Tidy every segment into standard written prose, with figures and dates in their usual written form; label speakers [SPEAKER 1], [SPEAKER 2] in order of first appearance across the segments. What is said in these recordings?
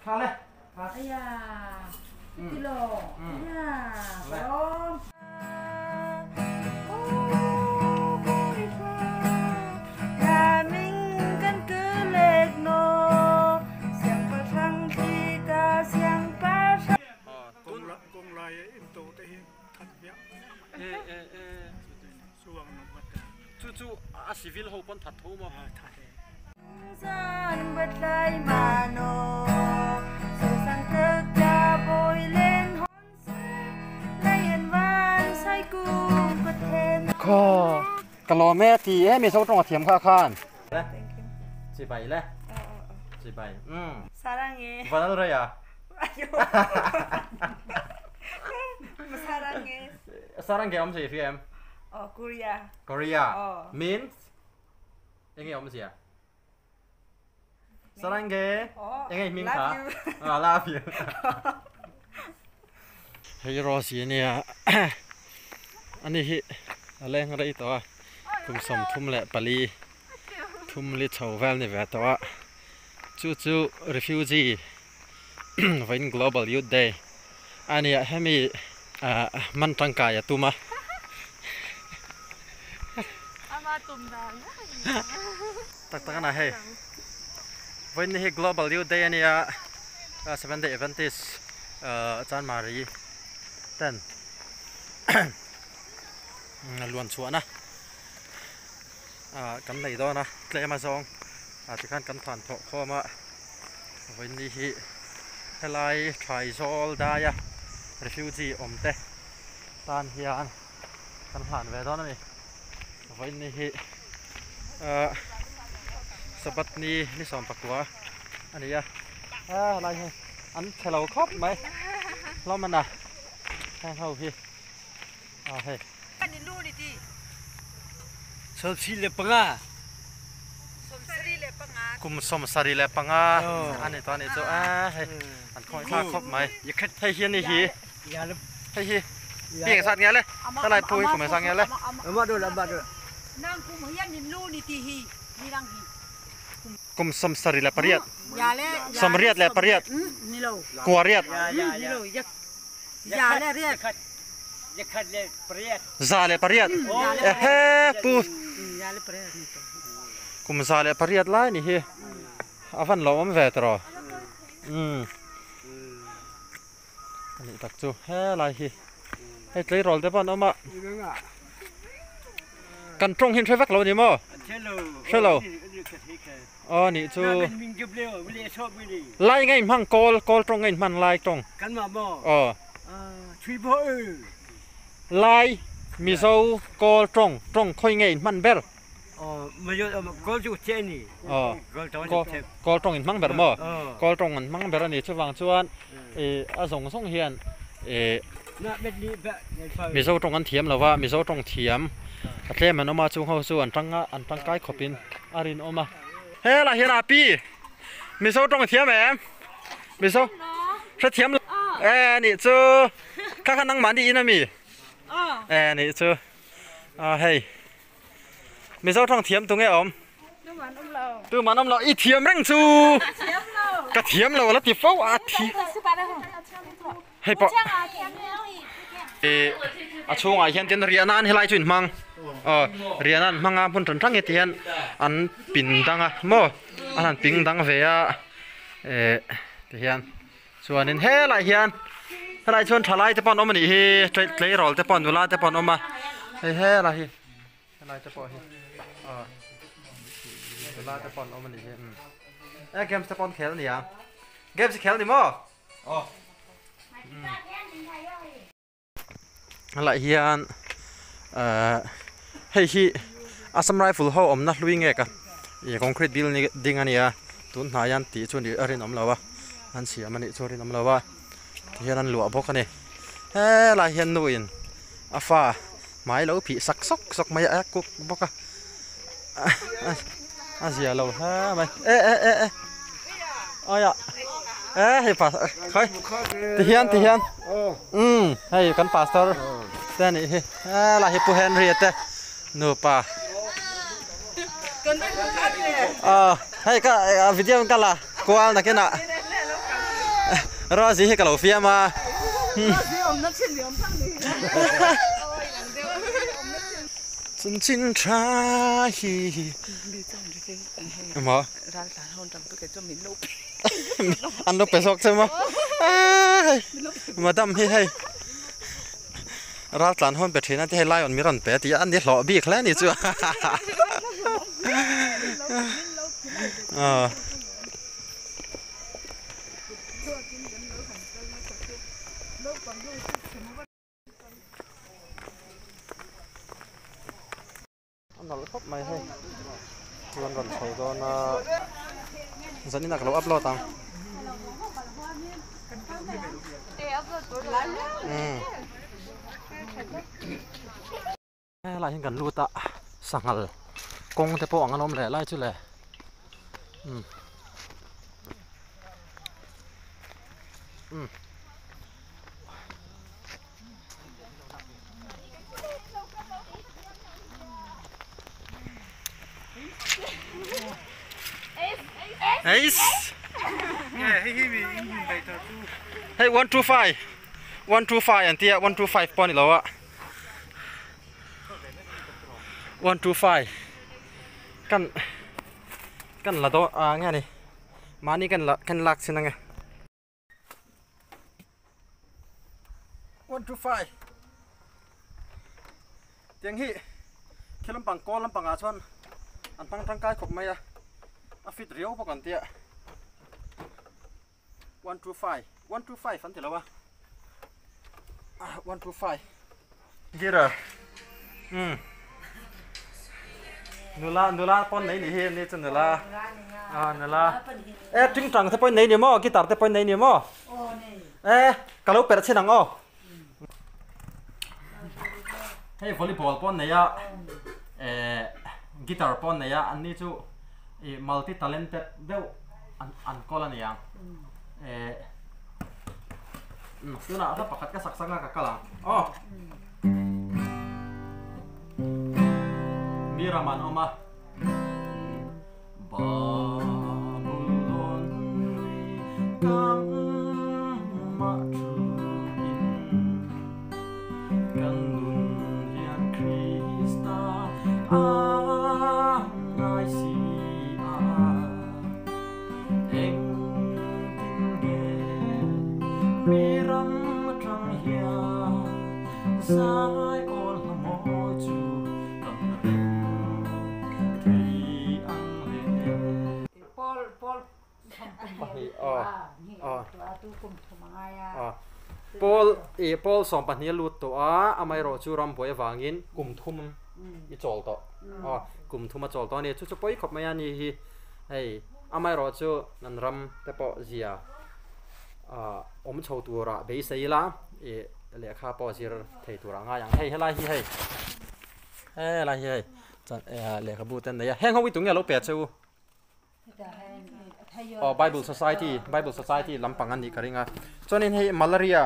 [SPEAKER 1] Kha le.
[SPEAKER 2] Aya, kilo. Aya, kalom.
[SPEAKER 1] Chu chu a civil ho pawn that tho maw? Khaw ka lawm e ti e Mizo tawng a thiam kha khan. Chibai le. Chibai. Umm. Vanal rei a. Sarange awm zia i hria em?
[SPEAKER 2] Oh, Korea.
[SPEAKER 1] Korea. Oh. Means enge awm zia? Sarange.
[SPEAKER 2] Oh,
[SPEAKER 1] Enge hming kha?
[SPEAKER 2] Love you.
[SPEAKER 1] Ah, love you. Hei Rosie ania ani hi a leng rei tawh a kum 34 thum li chho vel ni ve tawh a chu chu refugee vawiin Global Youth Day ania hemi man tangkai a tum a. Tak tak ana hei vawiin hi Global Youth Day ania Seventh Day Adventist Chanmari ten luan chhuahna kan nei dawn a tlem azawng tikhan kan than thawh khawm a vawiin ni hi helai Thaizâwl daia refugee awm te tan hian kan hlan ve dawn a ni vawiin ni hi Sabbath ni ni 19 a ni a helai hi an chhe lo khawp mai hlawm a na heng ho hi.
[SPEAKER 3] 75.
[SPEAKER 1] Kum 75 a ni tawh a nih chu a hei an khawngaih thlak khawp mai hei hi a ni hi hei hi mi engzat nge le helai pu hi kum engzat nge le kum 78 88 kuariat. 108 ehe pu kum 108 lai ni hi a van lo awm ve tawh umm ani tak chu helai hi hei tleirawl te pawh an awm a kan tawng hi an hre vek lo a ni maw hre lo aw nih chu lai ngei hmang kawl kawl tawng ngei hman lai tawng aw. Lai, Mizo, Kawl tawng, tawng khawi nge in hman ber? Aw, Kawl tawng in hmang ber maw? Kawl tawng an hmang ber a ni. Chuvang chuan ih a zawng zawng hian ih Mizo tawng an thiam lo va, Mizo tawng thiam a tlem an awm a, chung ho chu an tang a, an tangkai khawpin a rinawm a. Helai hian a pi Mizo tawng thiam em? Mizo hrethiam lo e nih chu kha kha nangmah ni in ami e nih chu a hei Mizo tawng thiam tu nge awm tu man awm lo i thiam reng chu ka thiam lo la ti fo a thi hei pawh e a chhungah hian tin riahna an helai chu in hmang aw riahna an hmang a hmun ṭan ṭang heti hian an pin dang a maw an han ping dang ve a eh ti hian chuanin helaiah hian helaiah chuan thalai te pawh an awm a nih hi tleirawl te pawh nula te pawh an awm a hei helai hi helai te pawh hi aw nula te pawh an awm a nih hi umm e games te pawh an khel a ni ang games i khel a ni maw. Helaiah hian ehh hei hi Assam Rifle ho awmna hlui nge ka ih concrete building ding a nia tun hnai hian tih chu a rinawm lo a an siam a nih chu a rinawm lo a tihian an luah bawk a ni helaiah hian nu in a fa hmai lo phih sak sawk sawk mai a cook bawk a a zia lo hle mai e e e e aia e hei pa khai ti hian ti hian umm hei kan pastor te anih hi helai hi pu Henry te nupa aw hei ka video in ka la kual nakinah. Rosie hi ka lo fiam a.
[SPEAKER 2] Rosie awmna chin ni awm tak ni.
[SPEAKER 1] Chanchin tha hi. Emaw? An lo pe zawk che maw? Madam hi hei ral tlan hawn pe thin a ti hei lion mi rawn pe a ti a an ni hlawh bik hle a ni chu. A nalh khawp mai hei chuan rawn chho dawn a zanin ah ka lo upload ang helai hian kan lut a sanghal kawng te pawh ang an awm leh lai chu le umm umm. Hei 125 125 an tia 125 pawh a ni lo a 125 kan kan la dawn ah nge ni mahni kan la kan lak chin ange. 125 tiang hi khi lampang kawl lampang ah chuan an hmang tangkai khawp mai a a fit riau bawk an tia 125 125 an ti lo a 125 Gear umm nula nula pawn nei ni hi ni chu nula ah nula e tingtang te pawhin nei ni maw guitar te pawhin nei ni maw e ka lo perh chhin ang aw hei volleyball pawh an nei a eh guitar pawh an nei a an ni chu ih multi talented deuh an an kawl a ni ang eh. Tunah hla pakhat ka sak sak a ka kal ang aw. Mi ram an awm a. Babulon kam mah thu in kan nun hian Krista a ngai si a. Engtin nge mi ram atang hian zai awl hla mawi chu kan rem thei ang le? Paul i Paul 12 a lut tawh a, amaherawh chu rambuai avangin kum thum i chawl tawh. Aw, kum thum a chawl tawh a ni. Chu chu pawi khawp mai a ni hi. Hei, amaherawh chu nan ram te pawh zia awm chho turah beisei ila ih lehkha pawh zir thei turah ngai ang. Hei helai hi hei, helai hi hei chuan lehkhabu te an nei a, heng ho hi tunge lo pe che u? Aw Bible Society, Bible Society lampang a nih ka ring a. Chuanin hei malaria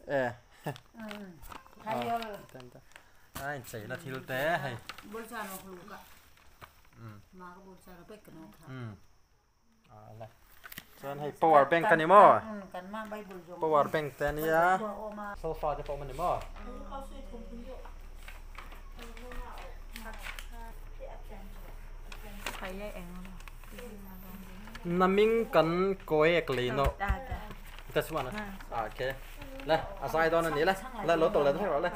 [SPEAKER 1] e a incheina thil te hei. Chuan hei power bank a ni maw? Power bank te a nia. Sofa te pawh awm a ni maw? Naming kan koek lei nawh. Ta chuan a. Okay. Le, a zai dawn a ni le. Le lo tawlh leh dawn rawh le.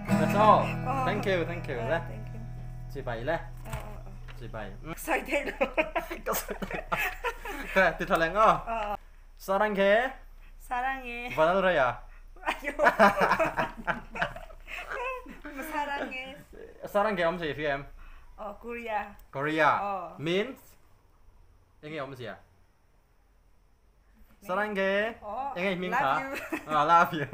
[SPEAKER 1] That's all. Thank you, thank you. Le. Chỉ bày le. Chỉ bày.
[SPEAKER 2] Sai thế đâu.
[SPEAKER 1] Te, ti tha leng o. Sarang khe.
[SPEAKER 2] 사랑해.
[SPEAKER 1] Vanlalreia.
[SPEAKER 2] 아요. 사랑해.
[SPEAKER 1] Saranghe awmzia i hria em?
[SPEAKER 2] Oh, Korea.
[SPEAKER 1] Korea.
[SPEAKER 2] Oh.
[SPEAKER 1] Means enge awmzia? Saranghe.
[SPEAKER 2] Oh,
[SPEAKER 1] Enge i hming
[SPEAKER 2] love
[SPEAKER 1] kha?
[SPEAKER 2] you.
[SPEAKER 1] Ah, love you.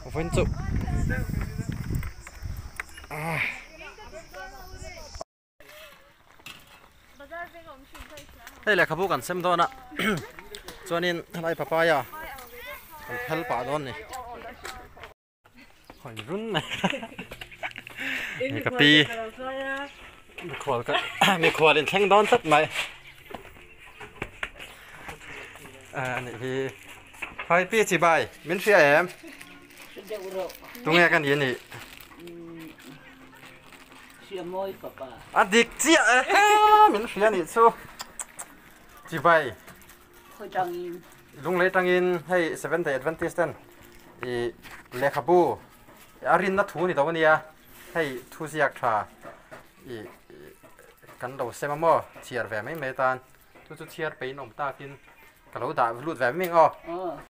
[SPEAKER 1] Vawiin chu. Hei lehkhabu kan sem dawn a chuanin helai papaya kan phel pah dawn a ni hawi run mai ka pi mikhual ka mikhual in thleng dawn tlat mai a nih hi hai pi chi bai min hria em tunge ka ni a nih. A dik chiah e he min hria nih chu chibai lunglei tangin hei Seventh Day Adventist ten ih lehkhabu a rinna thu ni lo ania hei thu ziak tha ih kan lo sem a maw chhiar ve mai mai atan chu chu chhiar peiin awm takin ka lo dah lut ve mai ang aw.